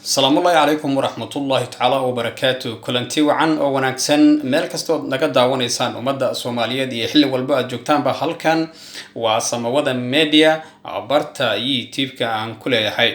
Asalaamullaahi calaykum waraxmatullaahi tacaala wabarakaatu. Kulanti wacan oo wanaagsan meel kastood naga daawanaysaan, ummadda Soomaaliyeed iyo xilli walba aad joogtaanba. Halkan waa Samawada Media, barta YouTube-ka aan ku leeyahay.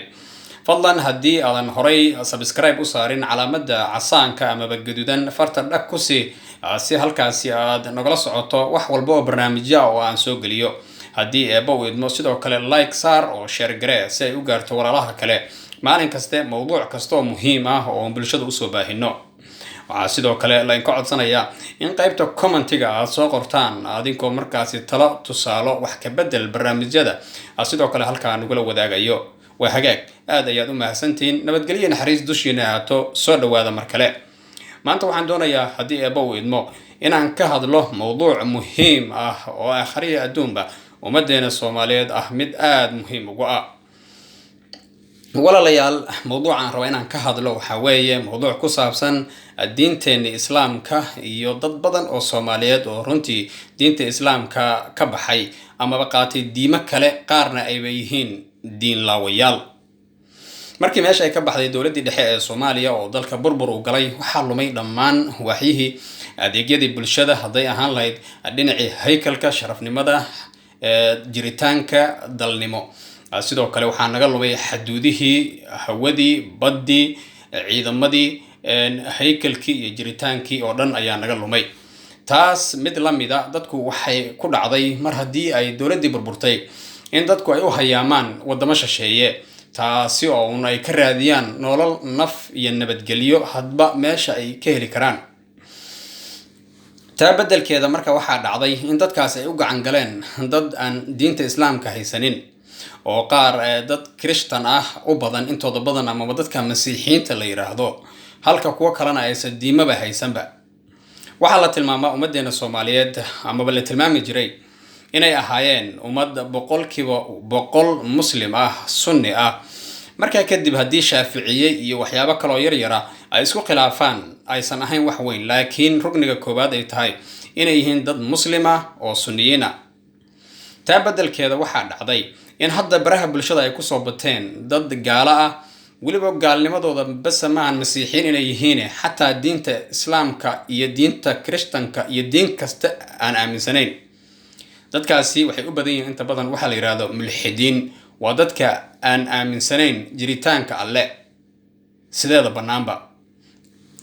Fadlan, haddii aadan horay subscribe u saarin, calaamada casaanka amaba gaduudan farta dhag ku sii, si halkaasi aad nagala socoto wax walba oo barnaamijya oo aan soo geliyo, haddii Eebba u idmo. Sidoo kale like saar oo share garee, si ay u gaarto walaalaha kale maalin kaste mowduuc kasta oo muhiim ah oo aan bulshada usoo baahino. Waxaa sidoo kale lainka codsanayaa in qaybta commentiga aad soo qortaan, adinkoo markaasi talo, tusaalo, wax ka bedel barnaamijyada sidoo kale halkaa nagula wadaagayo. Waa hagaag, aad ayaad u mahadsantihiin. Nabadgelyo, naxariis dushiina ahaato. Soo dhawaada mar kale. Maanta waxaan doonayaa, haddii Eebba uu idmo, inaan ka hadlo mowduuc muhiim ah oo aakhariya adduunba ummadeena Soomaaliyeed ah mid aada muhiim ugu ah. Walaalayaal, mowduucaan raba inaan ka hadlo waxaa weeye mowduuc ku saabsan diinteena Islaamka iyo dad badan oo Soomaaliyeed oo runtii diinta Islaamka ka baxay amaba qaatay diimo kale, qaarna ayba yihiin diin laawayaal. Markii meesha ay ka baxday dowladdii dhexe ee Soomaaliya oo dalka burbur uu galay, waxaa lumay dhammaan waaxyihii adeegyadii bulshada, hadday ahaan lahayd dhinacii haykalka sharafnimada, jiritaanka dalnimo. Sidoo kale waxaa naga lumay xaduudihii, hawadii, baddii, ciidamadii, haykalkii iyo jiritaankii oo dhan ayaa naga lumay. Taas mid la mida dadku waxay ku dhacday, mar haddii ay dowladdii burburtay, in dadku ay u hayaamaan waddamo shisheeye, taasi oo un ay ka raadiyaan nolol, naf iyo nabadgelyo hadba meesha ay ka heli karaan. Taa beddelkeeda marka waxaa dhacday in dadkaas ay u gacan galeen dad aan diinta Islaamka haysanin, oo qaar dad Kirishtan ah u badan intooda badan, amaba dadka Masiixiyiinta la yiraahdo, halka kuwo kalena aysan diimaba haysanba. Waxaa la tilmaamaa ummaddeena Soomaaliyeed, amaba la tilmaami jiray, inay ahaayeen ummad 100% Muslim ah, Sunni ah. Markaa kadib, haddii Shaaficiye iyo waxyaabo kaloo yaryara ay isku khilaafaan, aysan ahayn wax weyn, laakiin rugniga koowaad ay tahay inay yihiin dad Muslim ah oo Sunniyiin ah. Taa beddelkeeda waxaa dhacday in hadda baraha bulshada ay kusoo bateen dad gaalo ah. Weliba gaalnimadooda base maahan Masiixiyiin inay yihiin, xataa diinta Islaamka iyo diinta Kirishtanka iyo diin kasta aan aaminsanayn. Dadkaasi waxay u badan yihiin inta badan waxaa la yidhahdo mulxidiin. Waa dadka aan aaminsanayn jiritaanka Alle sideeda bannaanba.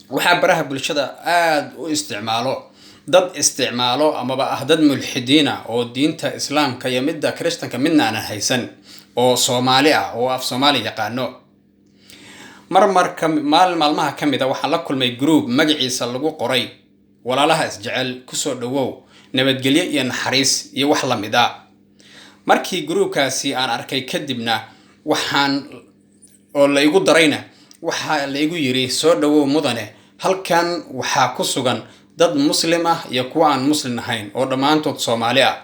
Waxaa baraha bulshada aada u isticmaalo dad isticmaalo amaba ah dad mulxidiina oo diinta Islaamka iyo midda Kirishtanka midna aanan haysan, oo Soomaali ah oo af Soomaali yaqaano. Mar marka maalin maalmaha ka mid a waxaa la kulmay group magaciisa lagu qoray "Walaalaha Isjecel Kusoo Dhawow, Nabadgelyo iyo Naxariis" iyo wax la mid a. Markii groupkaasi aan arkay kadibna, waxaan oo la igu darayna, waxaa la igu yiri: "Soo dhawow mudane, halkan waxaa ku sugan dad Muslim ah iyo kuwa aan Muslim ahayn oo dhammaantood Soomaali ah."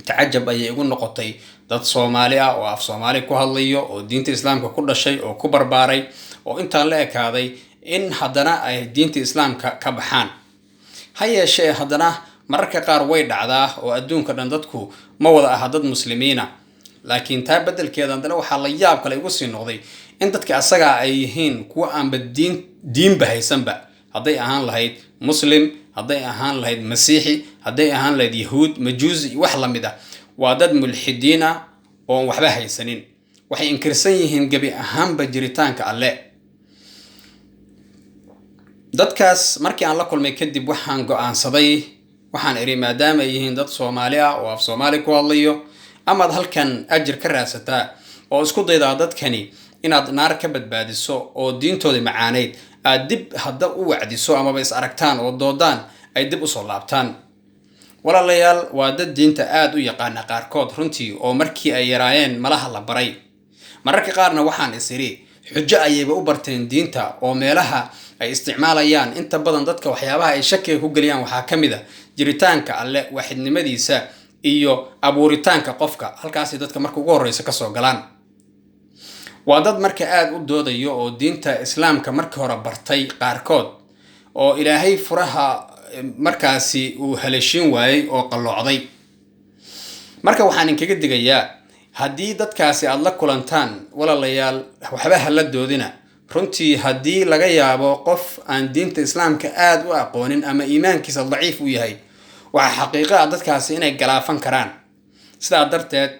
Tacajab ayay igu noqotay, dad Soomaali ah oo af Soomaali ku hadlayo, oo diinta Islaamka ku dhashay oo ku barbaaray oo intaan la ekaaday, in haddana ay diinta Islaamka ka baxaan. Ha yeeshee, haddana mararka qaar way dhacdaa, oo adduunka dhan dadku ma wada aha dad Muslimiina. Laakiin taa beddelkeeda haddana waxaa la yaab kale igu sii noqday in dadka asagaa ay yihiin kuwa aanba diinba haysanba, hadday ahaan lahayd Muslim, hadday ahaan lahayd Masiixi, hadday ahaan lahayd Yahuud, Majuusi, wax la mid ah. Waa dad mulxidiin ah oon waxba haysanin. Waxay inkirsan yihiin gebi ahaanba jiritaanka Alle. Dadkaas markii aan la kulmay kadib, waxaan go-aansaday, waxaan idhi, maadaama ay yihiin dad Soomaali ah oo af Soomaali ku hadlayo, amaad halkan ajir ka raadsataa oo isku daydaa dadkani inaad naar ka badbaadiso oo diintooda macaaneyd aad dib hadda u wacdiso, amaba is aragtaan oo doodaan, ay dib usoo laabtaan. Walaalayaal, waa dad diinta aada u yaqaana qaarkood runtii, oo markii ay yaraayeen malaha la baray. Mararka qaarna waxaan is idhi, xujo ayayba u barteen diinta, oo meelaha ay isticmaalayaan inta badan dadka waxyaabaha ay shakiga ku geliyaan waxaa ka mid a jiritaanka Alle, waaxidnimadiisa iyo abuuritaanka qofka. Halkaasay dadka marka ugu horreysa kasoo galaan. Waa dad marka aada u doodayo oo diinta Islaamka markii hore bartay qaarkood, oo Ilaahay furaha markaasi uu haleeshiin waayey oo qalloocday. Marka waxaan inkaga digayaa, haddii dadkaasi aada la kulantaan, walaalayaal, waxba hala doodina. Runtii haddii laga yaabo qof aan diinta Islaamka aada u aqoonin ama iimaankiisa daciif u yahay, waxaa xaqiiqo ah dadkaasi inay galaafan karaan. Sidaa darteed,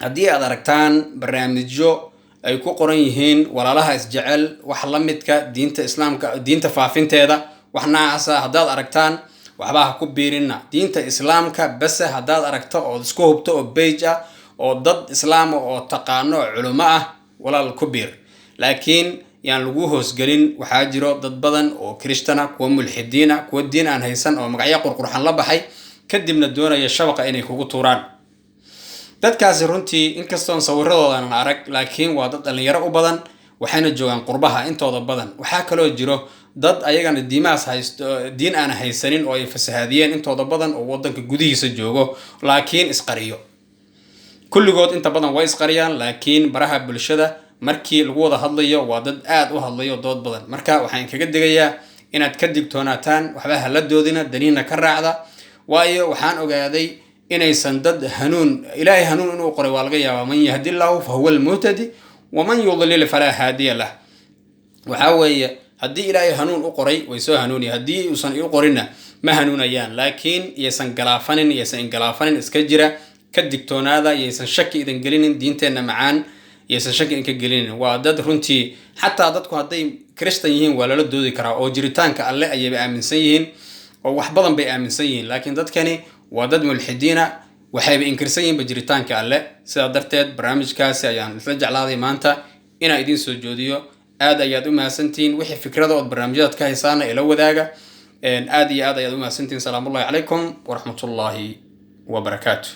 haddii aad aragtaan barnaamijyo ay ku qoran yihiin "walaalaha isjecel", wax la midka diinta Islaamka, diinta faafinteeda, wax noocaasa haddaad aragtaan, waxba ha ku biirina. Diinta Islaamka base haddaad aragto ood isku hubto oo page ah oo dad Islaama oo taqaano oo culimo ah, walaal, ku biir, laakiin yaan lagu hoosgelin. Waxaa jiro dad badan oo Krishtana, kuwa mulxidiina, kuwa diin aan haysan oo magacyo qurqurxan la baxay, kadibna doonaya shabaqa inay kugu tuuraan. Dadkaasi runtii, inkastoon sawiradoodan arag, laakiin waa dad dhalinyaro u badan, waxayna joogaan qurbaha intooda badan. Waxaa kaloo jiro dad ayagana diimahaas haysto, diin aan haysanin oo ay fasahaadiyeen intooda badan, oo wadanka gudihiisa joogo laakiin isqariyo. Kulligood inta badan way isqariyaan, laakiin baraha bulshada markii lagu wada hadlayo waa dad aada u hadlayo, dood badan. Marka waxaan kaga digayaa inaad ka digtoonaataan. Waxba hala doodina, daniina ka raacda, waayo waxaan ogaaday inaysan dad hanuun, Ilaahay hanuun inuu qoray waa laga yaabaa. من يهد الله فهو المهتدي ومن يضلل فلا هادي له. Waxaa weeye, haddii Ilaahay hanuun u qoray way soo hanuuniya, haddii uusan u qorinna ma hanuunayaan. Laakiin yaysan galaafanin, yaysan ingalaafanin. Iska jira, ka digtoonaada, yaysan shaki idin gelinin. Diinteenna macaan yaysan shaki idinka gelinin. Waa dad runtii, xataa dadku hadday Kristan yihiin waa lala doodi karaa, oo jiritaanka Alle ayayba aaminsan yihiin oo wax badan bay aaminsan yihiin, laakiin dadkani waa dad mulxidiina, waxayba inkirsan yihiinba jiritaanka Alle. Sidaa darteed barnaamijkaasi ayaan isla jeclaaday maanta inaan idiin soo joodiyo. Aad ayaad u mahadsantihiin. Wixii fikrada ood barnaamijyadaad ka haysaana ila wadaaga. Aad iyo aad ayaad u mahadsantihiin. Salaamullahi calaykum waraxmatullaahi wabarakaatu.